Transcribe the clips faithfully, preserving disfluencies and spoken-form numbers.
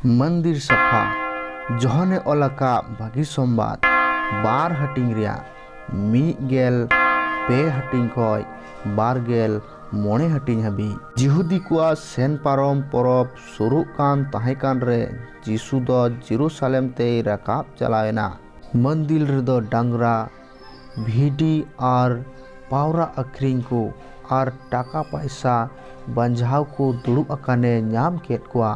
ᱢᱚᱱᱫᱤᱨ ᱥᱟᱯᱷᱟ᱾ ᱡᱚᱦᱚᱱᱮ ᱚᱞ ᱟᱠᱟᱫ ᱵᱷᱟᱹᱜᱤ ᱥᱚᱢᱵᱟᱫ ᱵᱟᱨ ᱦᱟᱹᱴᱤᱧ ᱨᱮᱭᱟᱜ ᱢᱤᱫ ᱜᱮᱞ ᱯᱮ ᱦᱟᱹᱴᱤᱧ ᱠᱷᱚᱱ ᱵᱟᱨ ᱜᱮᱞ ᱢᱚᱬᱮ ᱦᱟᱹᱴᱤᱧ ᱦᱟᱹᱵᱤᱡ᱾ ᱡᱤᱦᱩᱫᱤ ᱠᱚᱣᱟᱜ ᱥᱮᱱ ᱯᱟᱨᱚᱢ ᱯᱚᱨᱚᱵᱽ ᱥᱩᱨᱩᱜ ᱠᱟᱱ ᱛᱟᱦᱮᱸ ᱠᱟᱱ ᱨᱮ ᱡᱤᱥᱩ ᱫᱚ ᱡᱮᱨᱩᱥᱟᱞᱮᱢ ᱛᱮᱭ ᱨᱟᱠᱟᱵ ᱪᱟᱞᱟᱣ ᱮᱱᱟ᱾ ᱢᱚᱱᱫᱤᱨ ᱨᱮᱫᱚ ᱰᱟᱝᱨᱟ, ᱵᱷᱤᱰᱤ ᱟᱨ ᱯᱟᱣᱨᱟ ᱟᱹᱠᱷᱨᱤᱧ ᱠᱚ ᱟᱨ ᱴᱟᱠᱟ ᱯᱟᱭᱥᱟ ᱵᱟᱧᱡᱟᱣ ᱠᱚ ᱫᱩᱲᱩᱵ ᱟᱠᱟᱱᱮ ᱧᱟᱢ ᱠᱮᱫ ᱠᱚᱣᱟ᱾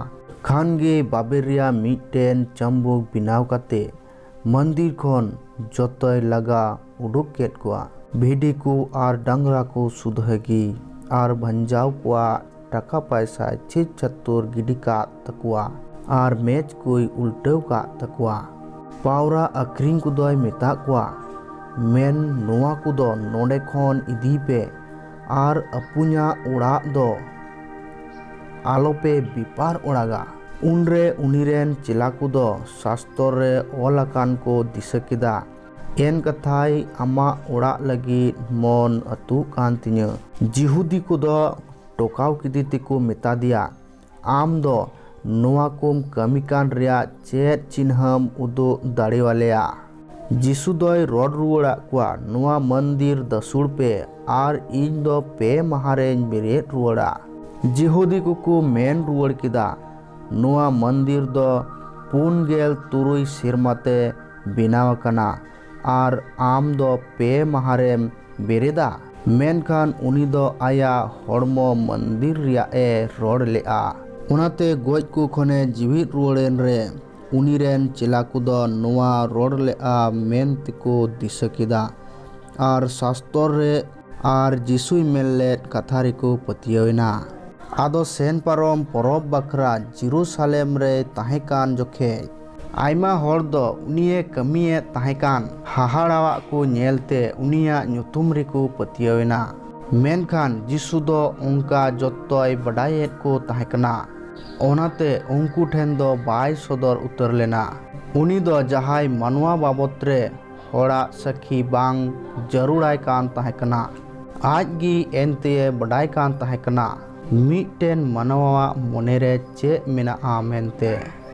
ᱠᱷᱟᱱ ᱜᱮ ᱵᱟᱵᱮᱨ ᱨᱮᱭᱟᱜ ᱢᱤᱫᱴᱮᱱ ᱪᱟᱢᱵᱩᱠ ᱵᱮᱱᱟᱣ ᱠᱟᱛᱮ ᱢᱚᱱᱫᱤᱨ ᱠᱷᱚᱱ ᱡᱚᱛᱚᱭ ᱞᱟᱜᱟ ᱩᱰᱩᱠ ᱠᱮᱫ ᱠᱚᱣᱟ᱾ ᱵᱷᱤᱰᱤ ᱠᱚ ᱟᱨ ᱰᱟᱝᱨᱟ ᱠᱚ ᱥᱩᱫᱷᱟᱹ ᱜᱮ ᱟᱨ ᱵᱟᱧᱡᱟᱣ ᱠᱚᱣᱟᱜ ᱴᱟᱠᱟ ᱯᱟᱭᱥᱟᱭ ᱪᱷᱤᱛ ᱪᱷᱟᱹᱛᱩᱨ ᱜᱤᱰᱤ ᱠᱟᱫ ᱛᱟᱠᱚᱣᱟ ᱟᱨ ᱢᱮᱪ ᱠᱚᱭ ᱩᱞᱴᱟᱹᱣ ᱠᱟᱫ ᱛᱟᱠᱚᱣᱟ᱾ ᱯᱟᱣᱨᱟ ᱟᱹᱠᱷᱨᱤᱧ ᱠᱚᱫᱚᱭ ᱢᱮᱛᱟᱫ ᱠᱚᱣᱟ, ᱢᱮᱱ, ᱱᱚᱣᱟ ᱠᱚᱫᱚ ᱱᱚᱰᱮ ᱠᱷᱚᱱ ᱤᱫᱤᱭ ᱯᱮ ᱟᱨ ᱟᱹᱯᱩᱧᱟᱜ ᱚᱲᱟᱜ ᱫᱚ ᱟᱞᱚᱯᱮ ᱵᱮᱯᱟᱨ ᱚᱲᱟᱜᱟ᱾ ᱩᱱᱨᱮ ᱩᱱᱤᱨᱮᱱ ᱪᱮᱞᱟ ᱠᱚᱫᱚ ᱥᱟᱥᱛᱚᱨ ᱨᱮ ᱚᱞ ᱟᱠᱟᱱ ᱠᱚ ᱫᱤᱥᱟᱹ ᱠᱮᱫᱟ, ᱮᱱ ᱠᱟᱛᱷᱟᱭ ᱟᱢᱟᱜ ᱚᱲᱟᱜ ᱞᱟᱹᱜᱤᱫ ᱢᱚᱱ ᱟᱹᱛᱩᱜ ᱠᱟᱱ ᱛᱤᱧᱟᱹ᱾ ᱡᱤᱦᱩᱫᱤ ᱠᱚᱫᱚ ᱴᱚᱠᱟᱣ ᱠᱮᱫᱮ ᱛᱮᱠᱚ ᱢᱮᱛᱟ ᱫᱮᱭᱟ, ᱟᱢ ᱫᱚ ᱱᱚᱣᱟ ᱠᱚᱢ ᱠᱟᱹᱢᱤ ᱠᱟᱱ ᱨᱮᱭᱟᱜ ᱪᱮᱫ ᱪᱤᱱᱦᱟᱹᱢ ᱩᱫᱩᱜ ᱫᱟᱲᱮᱭᱟᱞᱮᱭᱟ? ᱡᱤᱥᱩ ᱫᱚᱭ ᱨᱚᱲ ᱨᱩᱣᱟᱹᱲᱟᱫ ᱠᱚᱣᱟ, ᱱᱚᱣᱟ ᱢᱚᱱᱫᱤᱨ ᱫᱟᱹᱥᱩᱲ ᱯᱮ ᱟᱨ ᱤᱧ ᱫᱚ ᱯᱮ ᱢᱟᱦᱟ ᱨᱮᱧ ᱵᱮᱨᱮᱫ ᱨᱩᱣᱟᱹᱲᱟ᱾ ᱡᱤᱦᱩᱫᱤ ᱠᱚᱠᱚ ᱢᱮᱱ ᱨᱩᱣᱟᱹᱲ ᱠᱮᱫᱟ, ᱱᱚᱣᱟ ᱢᱚᱱᱫᱤᱨ ᱫᱚ ᱯᱩᱱ ᱜᱮᱞ ᱛᱩᱨᱩᱭ ᱥᱮᱨᱢᱟ ᱛᱮ ᱵᱮᱱᱟᱣ ᱟᱠᱟᱱᱟ ᱟᱨ ᱟᱢ ᱫᱚ ᱯᱮ ᱢᱟᱦᱟ ᱨᱮᱢ ᱵᱮᱨᱮᱫᱟ? ᱢᱮᱱᱠᱷᱟᱱ ᱩᱱᱤ ᱫᱚ ᱟᱭᱟᱜ ᱦᱚᱲᱢᱚ ᱢᱚᱱᱫᱤᱨ ᱨᱮᱭᱟᱜ ᱮ ᱨᱚᱲ ᱞᱮᱫᱼᱟ᱾ ᱚᱱᱟᱛᱮ ᱜᱚᱡ ᱠᱚ ᱠᱷᱚᱱᱮ ᱡᱤᱣᱤᱫ ᱨᱩᱣᱟᱹᱲᱮᱱ ᱨᱮ ᱩᱱᱤ ᱨᱮᱱ ᱪᱮᱞᱟ ᱠᱚᱫᱚ ᱱᱚᱣᱟ ᱨᱚᱲ ᱞᱮᱫᱼᱟ ᱢᱮᱱ ᱛᱮᱠᱚ ᱫᱤᱥᱟᱹ ᱠᱮᱫᱟ ᱟᱨ ᱥᱟᱥᱛᱚᱨ ᱨᱮ ᱟᱨ ᱡᱤᱥᱩᱭ ᱢᱮᱱ ᱞᱮᱫ ᱠᱟᱛᱷᱟ ᱨᱮᱠᱚ ᱯᱟᱹᱛᱭᱟᱹᱣ ᱮᱱᱟ᱾ ᱟᱫᱚ ᱥᱮᱱ ᱯᱟᱨᱚᱢ ᱯᱚᱨᱚᱵᱽ ᱵᱟᱠᱷᱨᱟ ᱡᱮᱨᱩᱥᱟᱞᱮᱢ ᱨᱮᱭ ᱛᱟᱦᱮᱸ ᱠᱟᱱ ᱡᱚᱠᱷᱮᱡ, ᱟᱭᱢᱟ ᱦᱚᱲ ᱫᱚ ᱩᱱᱤᱭᱮ ᱠᱟᱹᱢᱤᱭᱮᱫ ᱛᱟᱦᱮᱸ ᱠᱟᱱ ᱦᱟᱦᱟᱲᱟᱣᱟᱜ ᱠᱚ ᱧᱮᱞᱛᱮ ᱩᱱᱤᱭᱟᱜ ᱧᱩᱛᱩᱢ ᱨᱮᱠᱚ ᱯᱟᱹᱛᱭᱟᱹᱣ ᱮᱱᱟ᱾ ᱢᱮᱱᱠᱷᱟᱱ ᱡᱤᱥᱩ ᱫᱚ ᱚᱱᱠᱟ ᱡᱚᱛᱚᱭ ᱵᱟᱰᱟᱭᱮᱫ ᱠᱚ ᱛᱟᱦᱮᱸ ᱠᱟᱱᱟ, ᱚᱱᱟᱛᱮ ᱩᱱᱠᱩ ᱴᱷᱮᱱ ᱫᱚ ᱵᱟᱭ ᱥᱚᱫᱚᱨ ᱩᱛᱟᱹᱨ ᱞᱮᱱᱟ᱾ ᱩᱱᱤ ᱫᱚ ᱡᱟᱦᱟᱸᱭ ᱢᱟᱱᱣᱟ ᱵᱟᱵᱚᱛ ᱨᱮ ᱦᱚᱲᱟᱜ ᱥᱟᱹᱠᱷᱤ ᱵᱟᱝ ᱡᱟᱹᱨᱩᱲᱟᱭ ᱠᱟᱱ ᱛᱟᱦᱮᱸ ᱠᱟᱱᱟ, ᱟᱡ ᱜᱮ ᱮᱱᱛᱮᱭ ᱵᱟᱰᱟᱭ ᱠᱟᱱ ᱛᱟᱦᱮᱸ ᱠᱟᱱᱟ᱾ ᱢᱤᱫᱴᱮᱱ ᱢᱟᱱᱣᱟᱣᱟᱜ ᱢᱚᱱᱮᱨᱮ ᱪᱮᱫ ᱢᱮᱱᱟᱜᱼᱟ ᱢᱮᱱᱛᱮ?